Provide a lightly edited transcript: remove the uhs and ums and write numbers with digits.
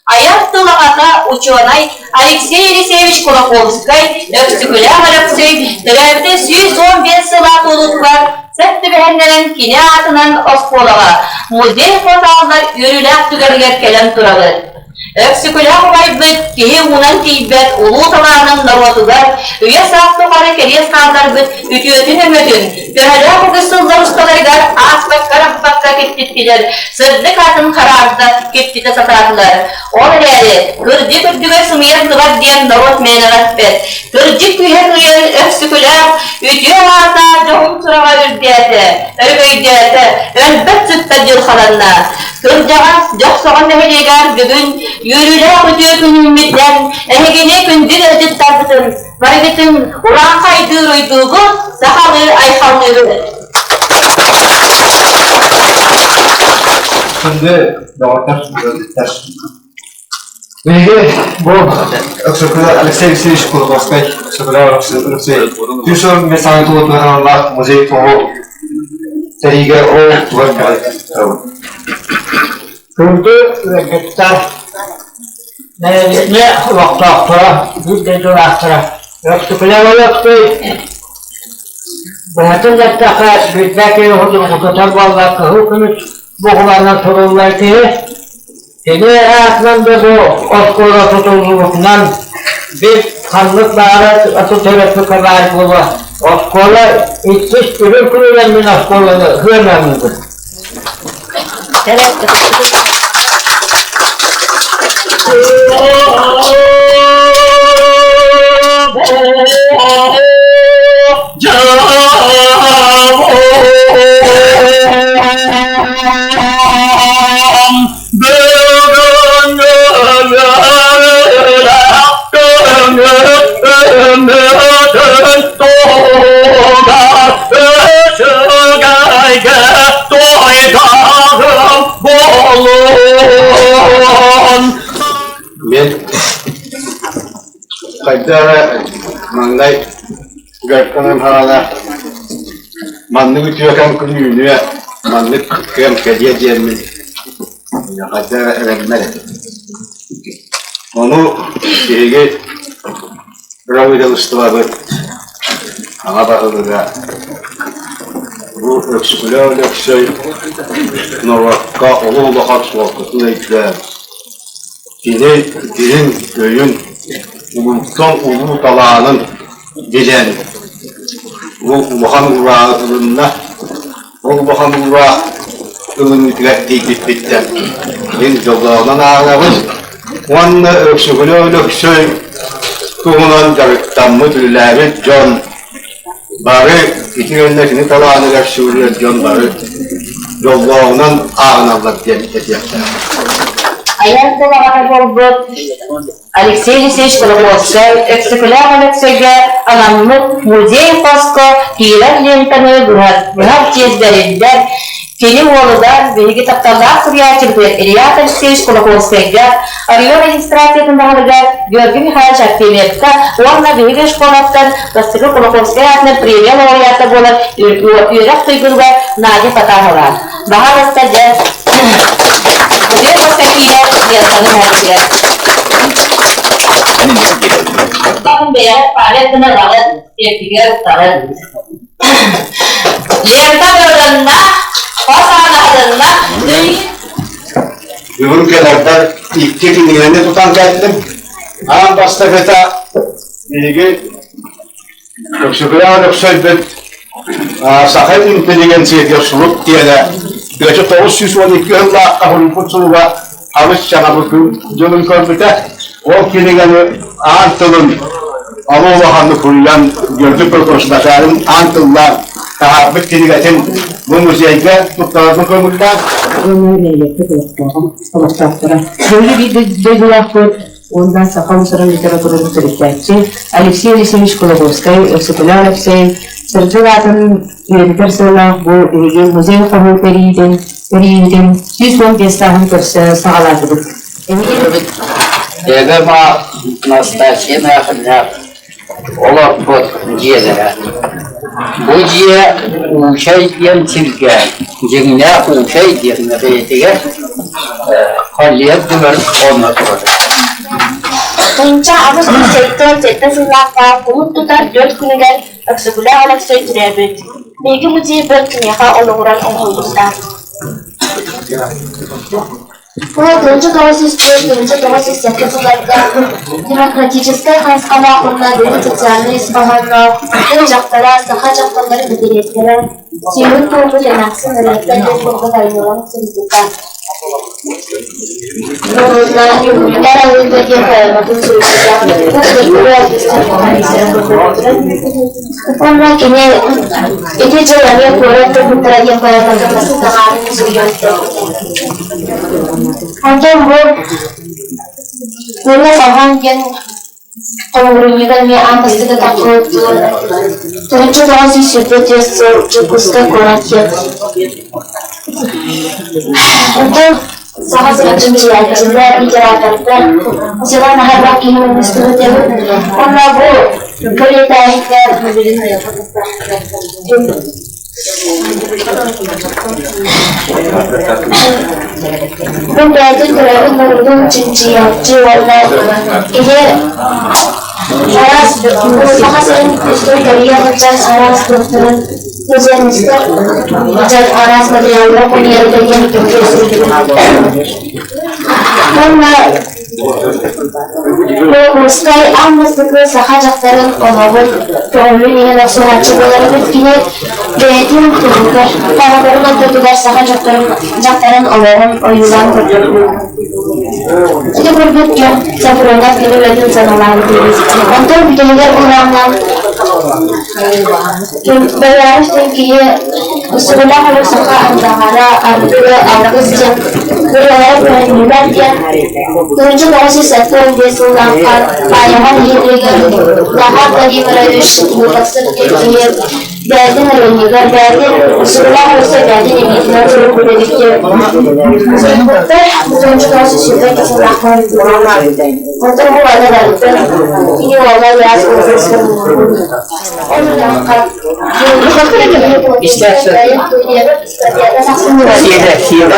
Айар тыл аҕата учуонай Алексей Елисеевич Кулаковскай Өксөкүлээх Өлөксөй төрөөбүтэ 115 сыла туолуутугар сөп түбэһиннэрэн кини аатынан оскуолаҕа музей хотааллар үөрүүлээх түгэнигэр кэлэн турабыт. Өксөкүлээх убайбыт киһи уунан тиийбэт улуу талаанын норуотугар үйэ-саас тухары кэриэс хаалларбыт үтүөтүн-өҥөтүн төһөлөөх үгүс сыллар усталарыгар ааспакка-арахпакка киртиттилэр, сырдык аатын хараарда киртитэ сатаатылар. Ол эрээри, кырдьык үрдүгэр сымыйан тыбар диэн норуот мээнэҕэ эппэт. Кырдьык күүһэ кыайан Өксөкүлээх үтүө аата дьоһун сураҕа үрдээтэ, өрөгөйдөөтө, өлбөт сыттар дьылҕаланна. Кырдьаҕас Дьохсоҕон нэһилиэгэр бүгүн үөрүүлээх үтүө күнүммүтүнэн эһигини күндү ыалдьыттарбытын барыгытын урааҥхайдыыр уйдуугут, сахалыы айхаллыыбыт. Күндү доҕоттор, ыалдьыттар. Биһиги бу Өксөкүлээх Алексей Алексеевич Кулаковскай, Өксөкүлээх Алексей үс уон биэс саҥа туолуутугар аналлаах музей хоһу сэриигэ ол тугар кэлэн Күндү ыалдьыттар, нэһилиэнньэ олохтоохторо, биир дойдулаахтара, Өксөкүлээх Өлөксөй быһатын эттэххэ, билбэт киһи судургутутар буолла кыһыл көмүс бугуланан суруллар киһи. Кини аатынан да бу оскуола тутуллубутунан бил ханнык баара аты төрөппүккэ баар буолуо. Оскуола иккис үрүҥ күнүнэн мин оскуоланы сыаналыыбын. Мен хайда эрэ маҥнай Горьканын хаана маннык үтүөкэн күнүүнүө, маннык кэм кэлиэ диэммин хайда эрэ эрэммэт этим. Ону биһиги правительствобыт аҕа баһылыга бу Өксөкүлээх Өлөксөй норуокка олус улахан суолтатын өйдөөн, кини дириҥ өйүн, улууттан улуу талаанын билэн, бу улахан урааҕы ылынна. Ол улахан уураах ылыныытыгар тиийбиппиттэн мин дьоллоонон ааҕабын уонна Өксөкүлээх Өлөксөй туһунан дьарыктаммыт, үлэлээбит дьон бары ити гэннэ кини талааныгар сүгүрүйэр дьон бары дьоллооҕунан ааҕыналлар диэн этиэхтээхпин. Айар тыл аҕата буолбут Алексей Алексеевич Кулаковскай Өксөкүлээх Өлөксөйгө анаммыт музей-хоско киирэр лентаны быһар чиэс бэриллэр. Кини уолугар биһиги тапталлаах суруйааччыбытыгар Илья Алексеевич Кулаковскайга, оройуон администрациятын баһылыгар Георгий Михайлович Артемьевка уонна биһиги школаттан бастакы Кулаковскай аатынан премия лауреата буолар үөрэх туйгунугар Надя Потапова. Баһаалыста дьэ музей-хоско киирэр лентаны быһар Бэйэҕит память гына ылаҕыт, сиэппигэр уктаҕыт. Лента бырылынна, хос аанаһылынна. Бүгүн кэлэрбэр икки кинигэни тутан кэллим. Аан бастакыта биһиги Өксөкүлээх Өлөксөйбүт Саха интеллигенциятыгар сурук диэнэ 1992 сыллаахха суруйбут суруга абыс чаҕабы күн дьылын көрбүтэ. Ол кинигэни аан тылын алы улаханнык суруйан Георгий Прокофьевич Башарин аан тыллаан таһаарбыт кинигэтин бу музейга туттарарбын көҥүллээн. Олохтоохторо. Биһиги биир дойдулаахпыт уонна саха уус-уран литературатын төрүттээччи Алексей Алексеевич Кулаковскай, Өксөкүлээх Алексей сырдык аатын үйэтитэр сыаллаах бу биһиги музей хоһуу тэрийиитин тэрийиитин 115 сааһын көрсө саҕалаатыбыт. Эбэм Настасья Нахальнах. олорбут дьиэлэрэ. Бу дьиэ Уучай диэн сиргэ, дьиҥнээх Уучай диэн бэйэтигэр коллег онно турар. Тыһыынча аҕыс сүүс сэттэ сыллаахха кулун тутар түөрт күнүгэр Өксөкүлээх Өлөксөй төрөөбүт. Биһиги музейбыт киниэхэ олоҕуран оҥоһуллубута. Ол 1994-1997 сылларга демократическай хайысхалаах уонна дириҥ социальнай ис хоһоонноох тыл дьахтара, саха дьахталларын мэтириэттэрэ, сүүрүн туолбут эмээхсин ырыата диэн курдук айымньыларын суруйбута. Уонна Үҥкүүлэр алыыта диэн поэматын суруйбута. Бу дойду артыыстар Уонна кини ити дьыл эмиэ куорат турбуттара диэн поэматын бастакы суруйан Онтон бу Уонна Салҕан диэн хомуурунньуга эмиэ аан бастакы тахсыбыт 1924 сыл Дьокуускай куорат диэн. Онтон Саха сирин чинчийээччилэр, литератордар дьыла наһаа киһи мунньустубут эбит. Уонна бу бэлиэтээһиттэр Бу бэйэтин төрөөбүт норуотун чинчийээччи уонна кини араас Саха сирин устун кэрийэ сылдьан араас туохтарын музейнистар дьон араас материаллары хомуйарга диэн Уонна Курскай аан бастакы саха дьахтарын олоҕун көҥүлүн иһин охсуһааччы буоларыгар кини бэйэтин туһугар оҕолорун ортотугар саха дьахтарын дьахтарын олоҕун ойуулаан көрдөрбүт. Ити курдук дьон Софронов кини үлэтин сыаналаабыт. Онтон бүтэһигэр урааннаан Бэйэҕит диэн киһи Усугулаах олох саха андаҕара, аргы, алгыс диэн ырыалара көрүннүлэр диэн 1975 сыллаахха Паайаҕа нэһилиэгэр Захар Владимирович Луковцев диэн киһи бэйэтин ырыанньыгар бэйэтин Усугулаах олохсо бэйэтин илиитинэн суруйбут эбит диэн суруйбуттар. 1975 сыллаахха Онтон бу аны барыта кини уола Яс Луковцев Сиэрэ, сиэрэ.